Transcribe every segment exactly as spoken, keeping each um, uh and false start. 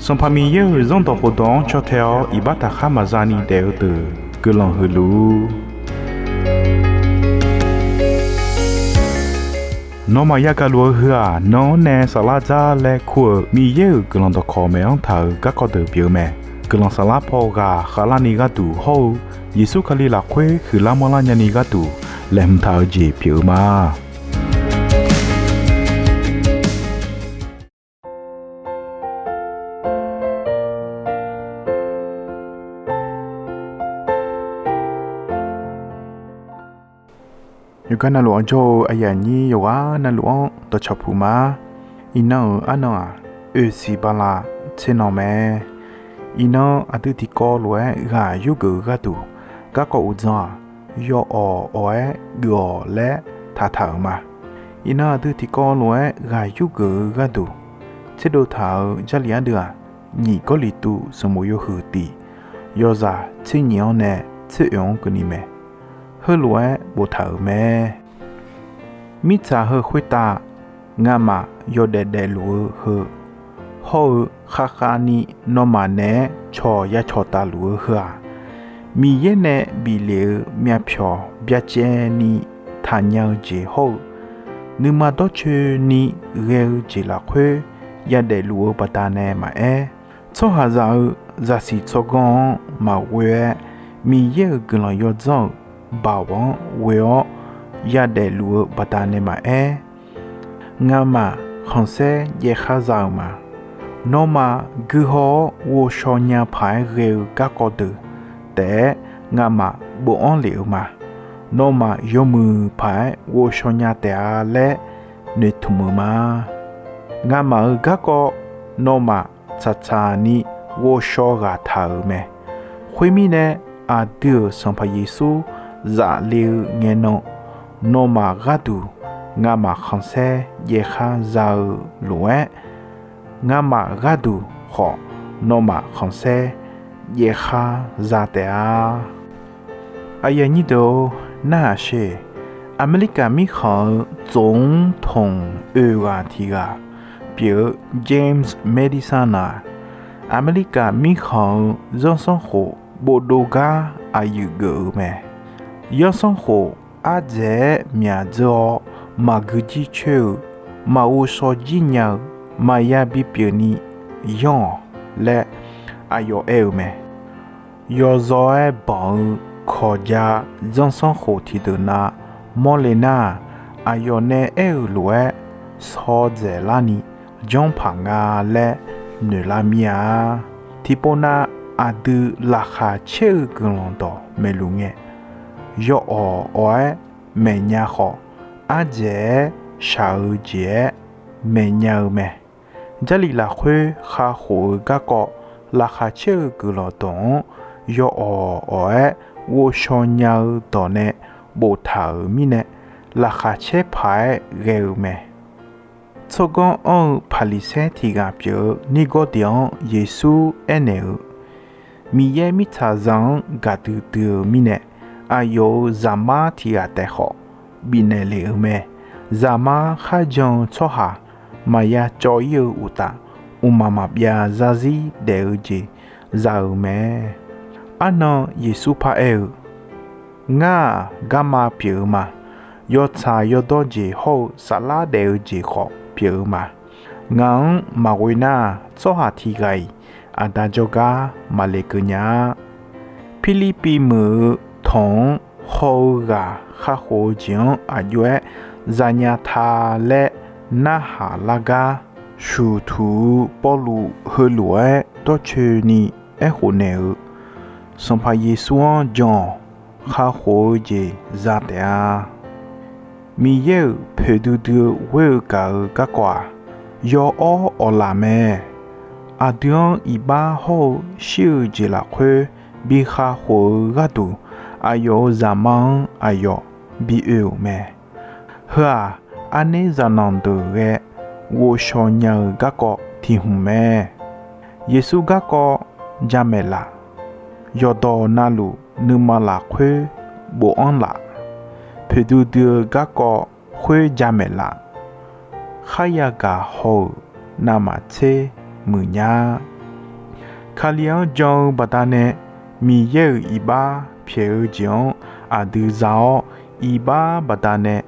Sanqpaq Miqyaer-euq Zanrdawq khofdawq-anr caw tae-awr iqbax taqkhar maqza ni daef-eu deuq guiqlanq huiq luf-ur. Nawmaf yagaq luf-eu heu-aq, nan-anr nae saflar dzar laer kur-euq Miqyaer-euq guiqlanq dawqkawq maeq-anr taq-euq garkawv deuq pyeuf-eu mae. Guiqlanq saflar paw ghaq khavlarni gharduq hawr-eu Yeqsur Kali lafkhoer huiqlar manrlar nyani gharduq laeqhmq taq-eu jeq pyeuf-eu ma. Yawqgar navluf-anr jawr-eu aqyuif aqnyir yawqghaq navluf-anr dawqcawq puq ma. Iqnan-euq arnan-aq, oeqsiq bala tser nan mae. Iqnan aqdui tiqkawv lof-aer ghaq yurgeuf-eu gharduq, garkawv uqdzan-aq, yawawq awq-aer geuf-awq laer taqtaq-euq ma. Iqnan aqdui tiqkawv lof-aer ghaq yurgeuf-eu gharduq tserdov taq-euq Jarlif ardeuv-aq, nyiq Gawrliqtu sanqbof yawhuiq tiq, yawzaq tser nyiq-anr nae tser oeq-anr keuvni mae. Heulof-aer boftaq-euq mae. Mirtsaq heu khoertav ngamaf yawdaef daefluf-eu heu hawr-eu, khavkhav ni nawmaf naeq-aer cawq ya cawq taf luf-eu heu-aq, Miqyaer nae bif lef-eu myavpyawq byacaevni taqnya-eu jeq hawr-eu, nuima dawrcoeni ghae-eu jeq lafkhoer yadaef luf-eu baqdanae maqaer, tsawrhaqzaq-eu zaqsiq tsawrganr-anr maqghoe-aer, Miqyaer-euq guiqlanq yawdzanr-euq baoq-anr ghoe-awr yadaef luf-eu baqdanae maqaer, ngamaf khanqsaer jaev khar za-euq ma. Nawmaf guihaw-awr ghovshaw nya paq-aer ghae-eu garkawv deuq taef-aer ngamaf bofanr lef-eu ma. Nawmaf yawmuiq paq-aer ghovshaw nya taef-a laer noeqtmq-euq ma. Ngamaf-euq garkawv nawmaf tsaqtsaq ni ghovshaw ghaq taq-euq mae. Khoermirnae, aqdui-euq Sanqpaq Yeqsur zaf le-eu ngae nan, nawmaf gharduq ngamaf khanqsaer jaev khar za-eu lof-aer, ngamaf gharduq khawf nawmaf khanqsaer jaev khar za taef-a. Aqyuif aqnyir deuq-or, narhaq sher. Aqmeqlirkaq mirkhanq-eu tsof-anr tanq oeq ghaq tiq ghaq pyeuf-eu James Madison nar, Aqmeqlirkaq mirkhanq-eu zanrsanrkhof bofdov gar aqyuif geuf-eu mae. Zanrsanrkhof ardzaeq-aer myaq dzeur-awr maqgui jir coer-eu, maqghov shaw jir nya-eu, maqya bipyeuf ni yanr-awq laer aqyawf aer-eu mae. Yawzaw-aer banq-eu kawqja zanrsanrkhof tiqdeuq na mawrle nar-aq, aqyawf nae aer-euq lof-aer shawdzaeq larni janrpaq nga laer noeqlar mir-a. Tiqpov nav aqdui laqkhaq caer-eu guiqlanq dawq maeqluf ngae, yawawq awq-aer maeqnya khawf, ardzaeq-aer shaq-eu jeq-aer maeqnya-eu mae. Jarlif lafkhoer kakhof-eu garkawv laqkhaq caer-eu guiqlanq dawq-anr yawawq awq-aer ghovshaw nya-eu dawq nae boftaq-euq mirnae, laqkhaq caer paq-aer ghae-eu mae. Tsawrganr anr-eu Paqliqsaer tiq ghaq pyeuf-eu Nirgawrdeq-anr Yeqsur aernaeq-eu, Miqyaer mirtsaqzaq-anr gaqdui dui-eu mirnae, aqyawf-euq zaqmar tiq ghaq taef khawf bifnaeq lef-eu mae. Zaqmar kharjan-eu tsawrhaq maqya cawv-ir-eu uqtaf, mqmaq maqbyav zarzir daef-eu jeq za-euq mae. Arnan Yeqsur paraer-eu, Ngar-aq, garma pyeuf-eu ma. Yawtsaq yawdawr jeq hawr-eu saflar daef-eu jeq khawf pyeuf-eu ma. Ngaq-anr maqghoe nar-aq, tsawrhaq tiq ghaq-iq Aqda jawrgar maqle keuv nya-a. Pirlirpiv meuq-eu tanq-anr haw-eu ghaq kakhof-eu jeq-anr aqjox-aer zanya ta laer narhaq lar gar, shuqtuq-eu Pawrluv heulof-aer dawrcoeni aerkhof naeq-eu, Sanqpaq Yeqsur-anr jan-awq. Kakhof-eu jeq za taef-a. Miqyaer-euq poeqdui dui-eu ghoer-eu gaq-eu garkawv-aq, yawawr awqlaf mae. Aqdui-anr iqbax hawr-eu shir-eu jeq lafkhoer bi kakhof-eu gharduq, aqyawf-euq zaqmar-anr aqyawf bi oe-euq mae. Heu-aq, arner zaqnanq deuq ghae ghovshaw nya-eu garkawv tiq hmq mae. Yeqsur garkawv jamaeq laf. Yawqdawq navluf nuima lafkhoer bofanr laf. Poeqdui dui-eu garkawv khoer jamaeq laf. Kharya gaq haw-euq navmaqtser muiqnya-a. Kali-anr jan-eu baqdanae Miqyaer-euq iqbax pyaeq-eu jeq-anr aqdui za-awr, iqbax baqdanae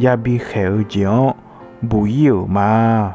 yabi khaeq-eu jeq-anr buq-ir-euq ma.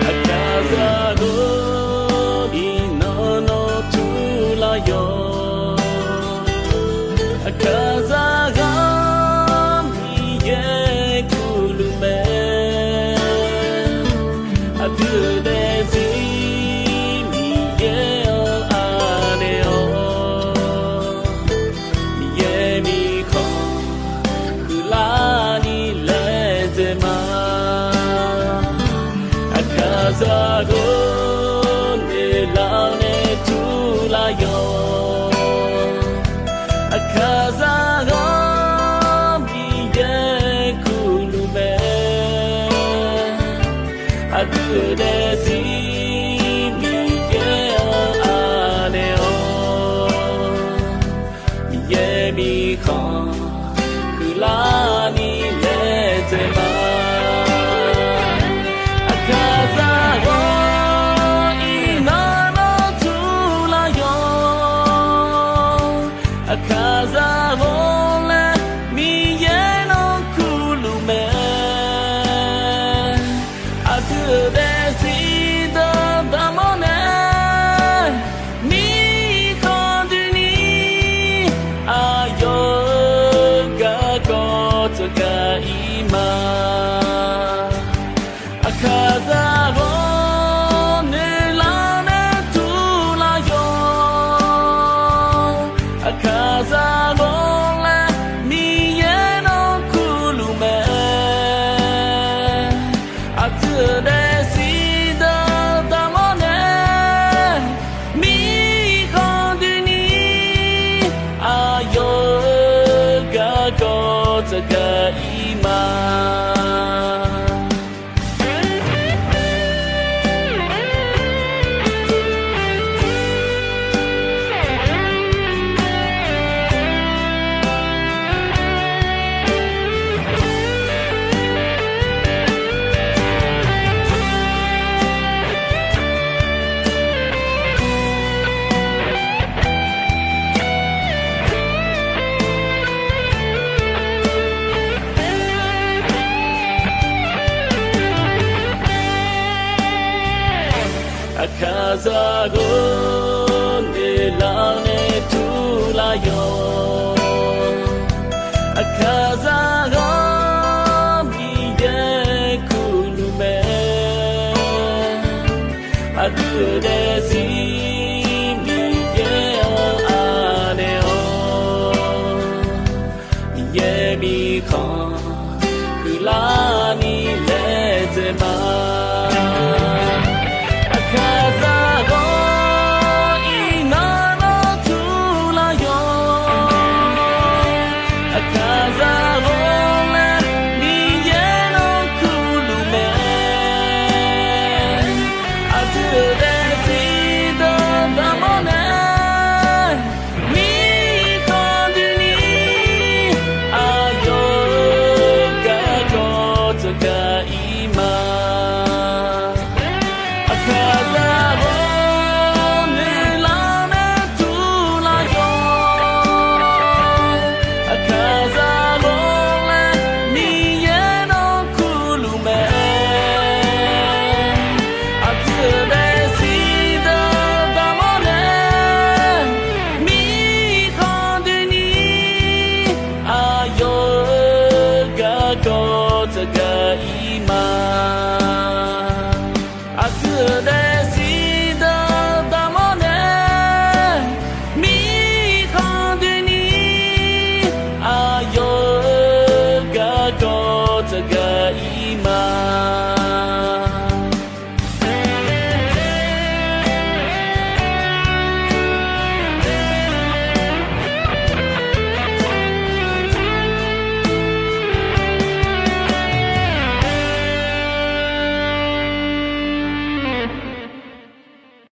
Aqkaqzaq dawq iqnan nawr turlar yawq. Aqkaqzaq ghaq Miqyaer kuqluf mae. Aqdui-euq daefzir Miqyaer-anr anaeq-awr, Miqyaer mirkhanq huiqlarni laedzae ma. Aqkaqzaq dawq noeqlar nae turlar yawq. Aqkaqzaq ghaq Miqyaer kuqluf mae. Aqdui-euq daefzir Miqyaer-anr anaeq-awr, Miqyaer mirkhanq huiqlarni laedzae ma. Aqkaqzaq dawq iqnan nawr turlar yawq. Aqkaqzaq dawq laer Miqyaer nawr kuqluf mae. Aqdui-euq daefzir deuq daqmawr nae mirkhanq doeni aqyawf-euq garkawv tsawrgaq-ir ma. Aqkaqzaq dawq noeqlar nae turlar yawq. Aqkaqzaq dawq laer Miqyaer nawr kuqluf mae. Aqdui-euq daefzir deuq daqmawr nae mirkhanq doeni aqyawf-euq garkawv tsawrgaq-ir ma. Aqkaqzaq dawq noeqlar nae turlar yawq. Aqkaqzaq ghaq Miqyaer kuqluf mae. Aqdui-euq dae